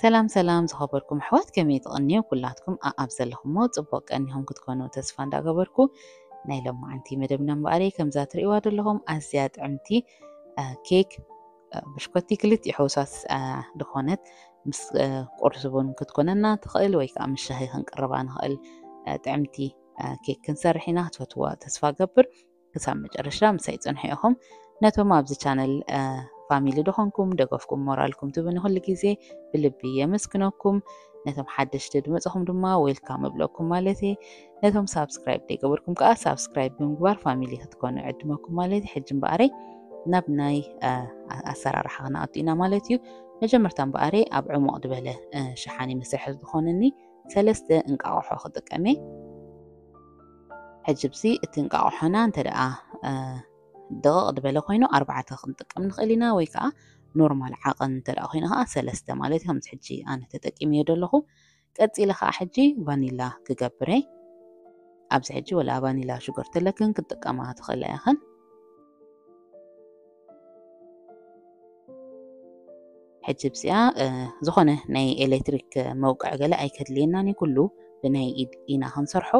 ሰላም ሰላም ዝኸበርኩም ኣሕዋት፣ ከመይ ትቕንዩ? ኩላትኩም ኣኣብ ዘለኹሞ ጽቡቕ ቀኒኹም ክትኮኑ ተስፋ እንዳገበርኩ፣ ናይ ሎማዓንቲ መደብና እምበኣረይ ከምዛ ትርእይዋ ዘለኹም ኣዝያ ጥዕምቲ፣ እ፣ ኬክ፣ እ፣ ብሽኮቲ ክልቲኡ ሕውሳስ፣ እ፣ ዝኾነት ምስ፣ እ፣ ቁርሲ ቡን ክትኮነና ትኽእል ወይ ከኣ ምስ ሻሂ ክንቅርባ ንኽእል፣ እ፣ ጥዕምቲ፣ እ፣ ኬክ ክንሰርሕ ኢና። ክትፈትዋ ተስፋ ገብር። ክሳብ መጨረሻ ምሳይ ጽንሑ ኢኹም። ነቶም ኣብዚ ቻነል፣ እ፣ ፋሚሊ ድኾንኩም ደገፍኩም ሞራልኩም ትብኒ ኩሉ ግዜ ብልቢ የመስግነኩም። ነቶም ሓደሽቲ ድመጽኹም ድማ ዌልካም እብለኩም ማለት እየ። ነቶም ሳብስክራይብ ደይገበርኩም ከኣ ሳብስክራይብ ብምግባር ፋሚሊ ክትኮኑ ዕድመኩም ማለት እየ። ሕጂ እምበኣረይ ናብ ናይ፣ እ፣ ኣ-፣ ኣሰራርሓ ክንኣቱ ኢና ማለት እዩ። መጀመርታ እምበኣረይ ኣብ ዕሙቕ ዝበለ፣ እ፣ ሸሓኒ መስርሒ ዝኾነኒ ሰለስተ እንቃቑሖ ክጥቀም እየ። ሕጂ ብዚ እቲ እንቃቑሖና እንተ ደኣ፣ እ፣ ድቕቕ ዝበለ ኮይኑ ኣርባዕተ ክንጥቀም ንኽእል ኢና፣ ወይ ከኣ ኖርማል ዓቐን እንተ ደኣ ኮይኑ ከኣ ሰለስተ ማለት እዩ። ከምዚ ሕጂ ኣነ ተጠቂመዮ ዘለኹ። ቀጺለ ከኣ ሕጂ ቫኒላ ክገብር እየ። ኣብዚ ሕጂ ወላ ቫኒላ ሹገር ተለክን ክትጥቀማ ትኽእላ ኢኽን። ሕጂ ብዚኣ፣ እ፣ ዝኾነ ናይ ኤሌክትሪክ መውቅዒ ገለ ኣይከድልየናን እዩ፣ ኩሉ ብናይ ኢድ ኢና ክንሰርሖ።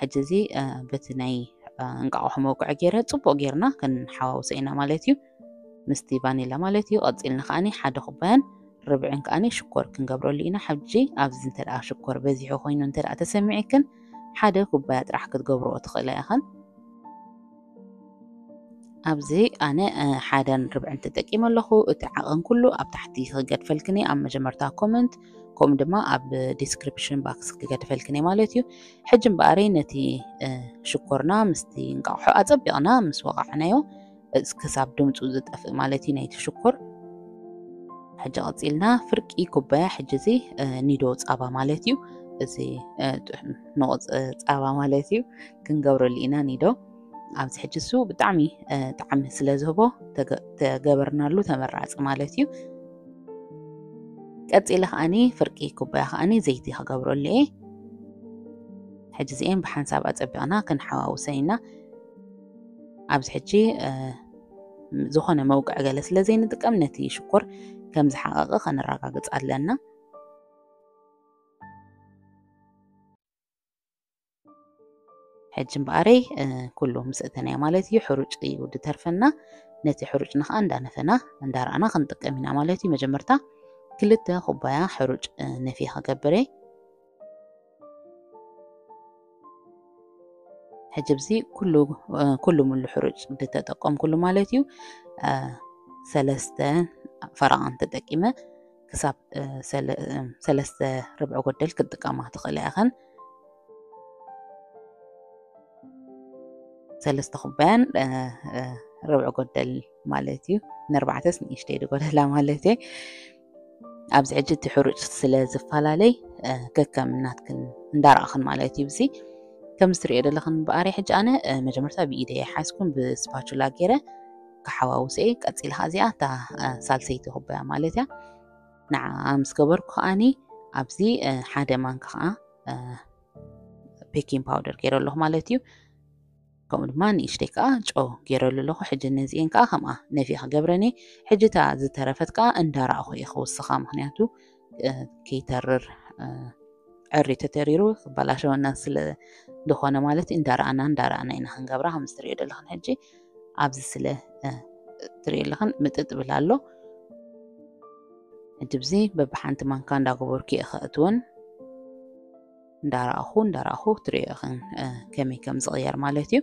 ሕጂ እዚ፣ እ፣ በቲ ናይ፣ እ፣ እንቃቑሖ መውቅዒ ገይረ ጽቡቕ ጌርና ክንሓዋውሶ ኢና ማለት እዩ፣ ምስቲ ቫኒላ ማለት እዩ። ቀጺልና ከኣኒ ሓደ ኩባያን ርብዕን ከኣኒ ሽኮር ክንገብረሉ ኢና። ሕጂ ኣብዚ እንተ ደኣ ሽኮር በዚሑ ኮይኑ እንተ ደኣ ተሰሚዕክን፣ ሓደ ኩባያ ጥራሕ ክትገብርኦ ትኽእላ ኢኽን። ኣብዚ ኣነ፣ እ፣ ሓደን ርብዕን ተጠቂመ ኣለኹ። እቲ ዓቐን ኩሉ ኣብ ታሕቲ ክገድፈልክን እየ፣ ኣብ መጀመርታ ኮመንት፣ ከምኡ ድማ ኣብ ዲስክሪፕሽን ባክስ ክገድፈልክን እየ ማለት እዩ። ሕጂ እምበኣረይ ነቲ፣ እ፣ ሽኮርና ምስቲ እንቃቑሖ ኣጸቢቕና ምስ ወቓዕናዮ፣ እ፣ ክሳብ ድምጹ ዝጠፍእ ማለት እዩ ናይቲ ሽኮር። ሕጂ ቀጺልና ፍርቂ ኩባያ፣ ሕጂ እዚ፣ እ፣ ኒዶ ጻባ ማለት እዩ። እዚ፣ እ፣ ጥ-፣ ንቑጽ ጻባ ማለት እዩ። ክንገብረሉ ኢና ኒዶ። ኣብዚ ሕጂ እሱ ብጣዕሚ፣ እ፣ ጣዕሚ ስለ ዝህቦ ተገ-፣ ተገበርናሉ ተመራጺ ማለት እዩ። ቀጺለ ከኣኒ ፍርቂ ኩባያ ከኣኒ ዘይቲ ክገብረሉ እየ። ሕጂ እዚኤን ብሓንሳብ ኣጸቢቕና ክንሓዋውሰን ኢና። ኣብዚ ሕጂ፣ እ፣ ዝኾነ መውቅዒ ገለ ስለ ዘይንጥቀም ነቲ ሽኮር ከም ዝሓቐቐ ከነረጋግጽ ኣለና። ሕጂ እምበኣረይ፣ እ፣ ኩሉ ምስ እተናዮ ማለት እዩ፣ ሕሩጭ እዩ ድተርፈና። ነቲ ሕሩጭና ኸኣ እንዳነፈና እንዳረኣና ክንጥቀም ኢና ማለት እዩ። መጀመርታ ክልተ ኩባያ ሕሩጭ፣ እ፣ ነፍየ ክገብር እየ። ሕጂ ኣብዚ ኩሉ፣ እ፣ ኩሉ ሙሉ ሕሩጭ ድተጠቀምኩሉ ማለት እዩ። እ፣ ሰለስተ ፈረቓን ተጠቂመ ክሳብ፣ እ፣ ሰለ-፣ እ፣ ሰለስተ ርብዒ ጎደል ክትጥቀማ ትኽእላ ኢኽን። ሰለስተ ኩባያን፣ እ፣ እ፣ ርብዒ ጎደል ማለት እዩ። ንኣርባዕተስ ንእሽተይ ድጎደላ ማለት እየ። ኣብዚ ሕጂ እቲ ሕሩጭ ስለ ዝፈላለይ፣ እ፣ ከከም ናትክን እንዳረኣኽን ማለት እዩ። እዚ ከምዚ ትሪኦ ዘለኽን እምበኣር ሕጂ ኣነ፣ እ፣ መጀመርታ ብኢደይ ኣይሓዝኩን ብስፓቹላ ገይረ ክሓዋውስ እየ። ቀጺለ ኸኣ እዚኣ እታ፣ እ፣ ሳልሰይቲ ኩባያ ማለት እያ። ንዓ ምስ ገበርኩ ከኣኒ ኣብዚ፣ እ፣ ሓደ ማንካ ከኣ፣ እ፣ ቤኪንግ ፓውደር ገይረ ኣለኹ ማለት እዩ። ከምኡ ድማ ንእሽተይ ከኣ ጨው ገይረሉ ኣለኹ። ሕጂ ነዚኤን ከኣ ከምኣ ነፊ ክገብረን እየ። ሕጂ እታ ዝተረፈት ከኣ እንዳረኣኹ እየ ክውስኻ፣ ምኽንያቱ፣ እ፣ ከይተርር፣ እ፣ ዕሪ ተተሪሩ ክበላሸወና ስለ ዝኾነ ማለት እዩ። እንዳረኣና እንዳረኣና ኢና ክንገብራ። ከም እትሪኦ ዘለኽን ሕጂ ኣብዚ ስለ፣ እ፣ ትሪኦ ኣለኽን ምጥጥ ብል ኣሎ። ሕጂ ብዚ በብሓንቲ ማንካ እንዳገበርኩ እየ ከእትወን። እንዳረኣኹ እንዳረኣኹ ትሪኦ ኢኽን፣ እ፣ ከመይ ከም ዝቕየር ማለት እዩ።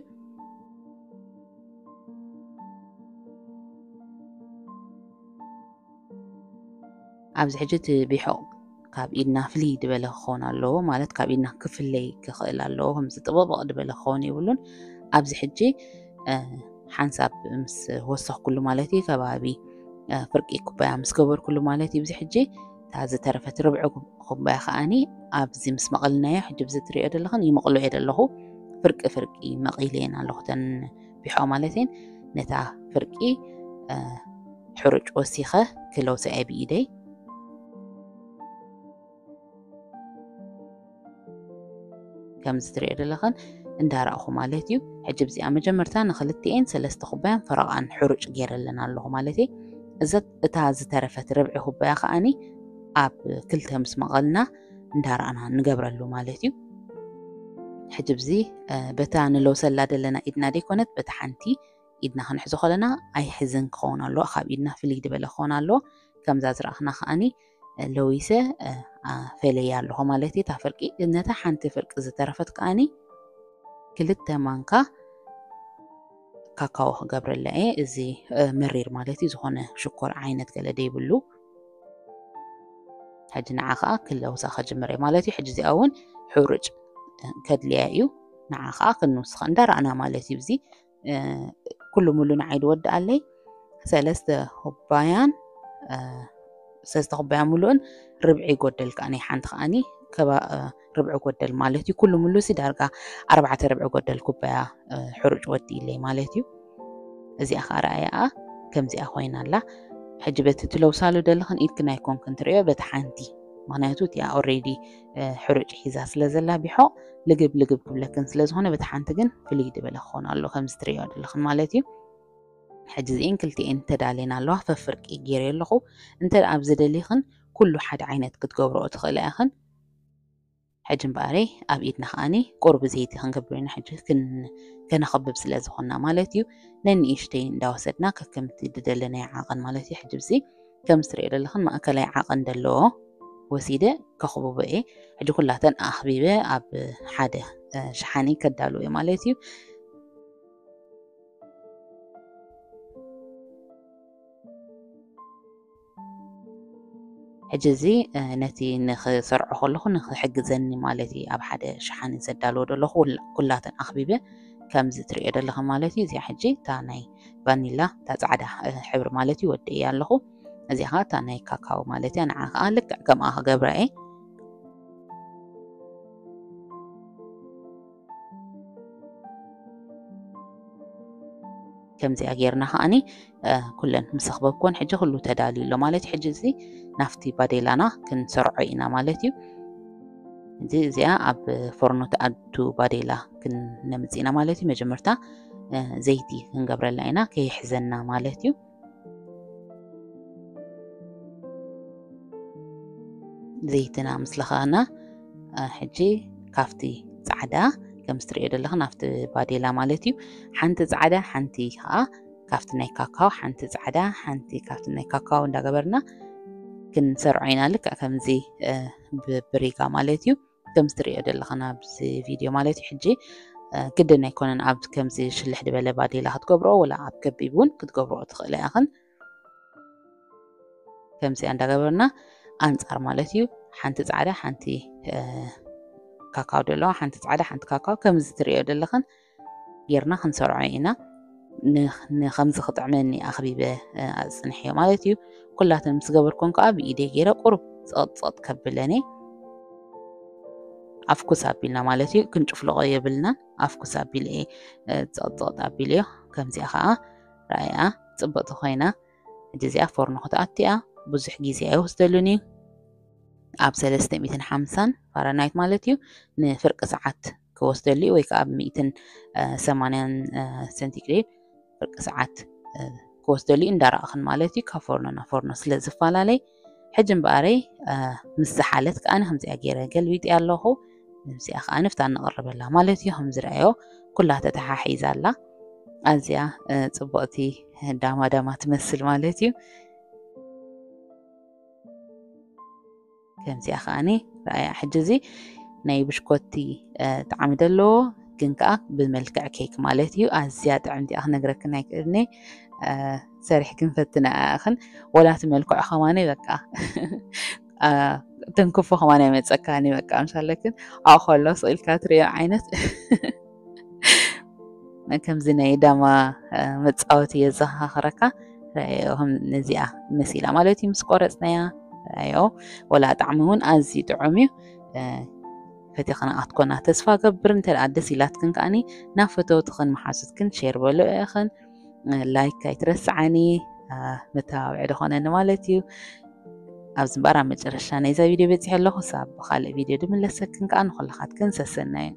ኣብዚ ሕጂ እቲ ቢሖቕ ካብ ኢድና ፍልይ ዝበለ ክኸውን ኣለዎ፣ ማለት ካብ ኢድና ክፍለይ ክኽእል ኣለዎ። ከምዚ ጥብቕብቕ ዝበለ ክኸውን የብሉን። ኣብዚ ሕጂ፣ እ፣ ሓንሳብ ምስ ወሰኽኩሉ ማለት እዩ፣ ከባቢ፣ እ፣ ፍርቂ ኩባያ ምስ ገበርኩሉ ማለት እዩ። ኣብዚ ሕጂ እታ ዝተረፈት ርብዒ ኩ-፣ ኩባያ ከኣኒ ኣብዚ ምስ መቐልናዮ፣ ሕጂ ብዚ ትሪኦ ዘለኽን ይመቕሎ እየ ዘለኹ። ፍርቂ ፍርቂ መቒለየን ኣለኹ፣ እተን ቢሖ ማለት እየን። ነታ ፍርቂ፣ እ፣ ሕሩጭ ወሲኸ ክለውሳ እየ ብኢደይ። ከምዚ ትሪኦ ዘለኽን እንዳረኣኹ ማለት እዩ። ሕጂ ብዚኣ መጀመርታ ንኽልቲኤን ሰለስተ ኩባያን ፈረቓን ሕሩጭ ገይረለን ኣለኹ ማለት እዩ። እዛ፣ እታ ዝተረፈት ርብዒ ኩባያ ከኣኒ ኣብ ክልተ ምስ መቐልና እንዳረኣና ንገብረሉ ማለት እዩ። ሕጂ ብዚ በታ ንለውሰላ ዘለና ኢድና ደይኮነት በታ ሓንቲ ኢድና ክንሕዞ ከለና ኣይሕዝን ክኸውን ኣለዎ፣ ካብ ኢድና ፍልይ ዝበለ ክኸውን ኣለዎ። ከምዛ ዝረኣኽና ከዓኒ ለዊሰ ፈለያ ኣለኹ ማለት እዩ። እታ ፍርቂ ነታ ሓንቲ ፍርቂ ዝተረፈት ከዓኒ ክልተ ማንካ ካካዎ ክገብረላ እየ። እዚ መሪር ማለት እዩ፣ ዝኾነ ሽኮር ዓይነት ገለ ደይብሉ። ሕጂ ንዓ ከዓ ክለውሳ ከጅምር እየ ማለት እዩ። ሕጂ እዚኣ እውን ሕሩጭ ከድልያ እዩ። ንዓ ከዓ ክንውስኻ እንዳረኣና ማለት እዩ። እዚ ኩሉ ሙሉ ንዓይ ዝወድኣለይ ሰለስተ ኩባያን ሰለስተ ኩባያ ሙሉእን ርብዒ ይጎደል ከዓኒ ሓንቲ ከዓኒ ርብዒ ጎደል ማለት እዩ። ኩሉ ሙሉ ሲ ዳርጋ ኣርባዕተ ርብዒ ጎደል ኩባያ ሕሩጭ ወዲእለይ ማለት እዩ። እዚኣ ከዓ ረኣያ ከምዚኣ ኮይና ኣላ። ሕጂ በቲ ትለውሳሉ ዘለኽን ኢድክን ኣይኮንክን ትርእዮ በቲ ሓንቲ፣ ምክንያቱ እቲኣ ኦሬዲ ሕሩጭ ሒዛ ስለ ዘላ ቢሖ ልግብ ልግብ ክብለክን ስለ ዝኾነ በቲ ሓንቲ ግን ፍልይ ዝበለ ክኾን ኣሎ ከምዚ ትርእዮ ዘለኽን ማለት እዩ። ሕጂ እዚእን ክልቲኤን ተዳልየን ኣለዋ። ፈፍርቂ ገይረ ኣለኹ። እንተ ኣብ ዝደሊኽን ኩሉ ሓደ ዓይነት ክትገብርኦ ትኽእላ ኢኽን። ሕጂ እምበኣረይ ኣብ ኢድና ከዓኒ ቁሩብ ዘይቲ ክንገብር ኢና። ሕጂ ከነኸብብ ስለ ዝኾንና ማለት እዩ። ነንእሽተይ እንዳወሰድና ከከምቲ ዝደለናዮ ዓቐን ማለት እዩ። ሕጂ ብዚ ከም ትርእዮ ዘለኽን ማእከላይ ዓቐን ዘለዎ ወሲደ ከኽብቦ እየ። ሕጂ ኩላተን ኣኽቢበ ኣብ ሓደ ሸሓኒ ከዳልዎ እየ ማለት እዩ። ሕጂ እዚ ነቲ ንኽሰርዖ ከለኹ ንኽሕግዘኒ ማለት እዩ ኣብ ሓደ ሸሓኒ ዘዳልዎ ዘለኹ ኩላተን ኣኽቢበ ከምዚ ትርእዮ ዘለኻ ማለት እዩ። እዚኣ ሕጂ እታ ናይ ቫኒላ እታ ጻዕዳ ሕብሪ ማለት እዩ ወዲእያ ኣለኹ። እዚኣ ከዓ እታ ናይ ካካዎ ማለት እያ። ንዓ ከዓ ልክዕ ከምኣ ክገብራ እየ። ከምዚኣ ጌርና ከዓኒ ኩለን ምስ ኣኽበብኩወን ሕጂ ኩሉ ተዳልዩ ኣሎ ማለት እዩ። ሕጂ እዚ ናብቲ ባዴላና ክንሰርዖ ኢና ማለት እዩ። እዚ እዚኣ ኣብ ፎርኖ ትኣቱ ባዴላ ክነምጽእ ኢና ማለት እዩ። መጀመርታ ዘይቲ ክንገብረላ ኢና ከይሕዘና ማለት እዩ። ዘይትና ምስ ለኸና ሕጂ ካብቲ ጻዕዳ ከም ትርእዮ ዘለኽን ኣብቲ ባዴላ ማለት እዩ ሓንቲ ጻዕዳ ሓንቲ ከዓ ካብቲ ናይ ካካው ሓንቲ ጻዕዳ ሓንቲ ካብቲ ናይ ካካው እንዳገበርና ክንሰርዖ ኢና። ልክዕ ከምዚ ብሪጋ ማለት እዩ ከም ትርእዮ ዘለኽን ኣብዚ ቪድዮ ማለት እዩ። ሕጂ ግድን ኣይኮነን ኣብ ከምዚ ሽልሕ ዝበለ ባዴላ ክትገብርኦ ወላ ኣብ ከቢብ እውን ክትገብርኦ ትኽእላ ኢኽን። ከምዚኣ እንዳገበርና ኣንጻር ማለት እዩ ሓንቲ ጻዕዳ ሓንቲ ካካው ደለዋ ሓንቲ ጻዕዳ ሓንቲ ካካው ከምዚ ትርእዮ ዘለኽን ጌርና ክንሰርዖ ኢና። ንከምዚ ክጥዕመኒ ኣኽቢበ ኣጽንሕዮ ማለት እዩ። ኩላተን ምስ ገበርኩን ከዓ ብኢደይ ገይረ ቁሩብ ጸቕጸቕ ከብለኒ ኣፍኩስ ኣቢልና ማለት እዩ። ክንጭፍልቆ የብልና። ኣፍኩስ ኣቢለ እየ ጸቕጸቕ ኣቢለዮ። ከምዚኣ ከዓ ረኣያ ጽብቕቲ ኮይና ሕጂ እዚኣ ፎርኖ ክትኣትያ ብዙሕ ግዜ ኣይወስደሉን እዩ። ኣብ ሰለስተ ሚእትን ሓምሳን ፋራናይት ማለት እዩ ንፍርቂ ሰዓት ክወስደሉ እዩ፣ ወይ ከዓ ኣብ ሚእትን ሰማንያን ሴንቲግሬድ ፍርቂ ሰዓት ክወስደሉ እዩ። እንዳረኣኽን ማለት እዩ ካብ ፎርኖ ናብ ፎርኖ ስለ ዝፈላለይ። ሕጂ እምበኣረይ ምስ ዝሓለት ከዓኒ ከምዚኣ ገይረ ገልቢጥያ ኣለኹ። እዚኣ ከዓኒ ፍታ ንቕርበላ ማለት እዩ። ከም ዝረኣዮ ኩላ ተተሓሒዛ ኣላ። ኣዝያ ጽቡቕቲ ዳማ ዳማ ትመስል ማለት እዩ። ከምዚኣ ከዓኒ ረኣያ። ሕጂ እዚ ናይ ብሽኮቲ ጣዕሚ ዘለዎ ግን ከዓ ብመልክዕ ኬክ ማለት እዩ። ኣዝያ ጥዕምቲ እያ ክነግረክን ኣይክእልኒ። ሰሪሕክን ፈትና ኣኽን ወላ እቲ መልክዑ ከማኒ በቃ ተንክፎ ከማን ኣይመፀካኒ በቃ ምሳለክን ኣብኡ ከሎ ስቕ ኢልካ ትሪኦ ዓይነት ከምዚ ናይ ዳማ መፃወቲ የዘኻኽረካ። ነዚኣ መሲላ ማለት እዩ ምስ ቆረፅናያ ራዮ ወላ ጣዕሚ እውን ኣዝዩ ጥዑም እዩ። ፈቲኽና ኣትኮና ተስፋ ገብር እንተ ደኣ ደስ ኢላትክን ከዓኒ ናብ ፈተውትኽን መሓዙትክን ሼር በሎ ኢኽን ላይክ ኣይትረስዓኒ። መተባብዒ ዝኾነኒ ማለት እዩ። ኣብዚ እምበኣር ኣብ መጨረሻ ናይዛ ቪድዮ በፂሐ ኣለኹ። ሳብ ብካልእ ቪድዮ ድምለሰክን ከዓ ንኩልኻትክን ሰሰናዩ።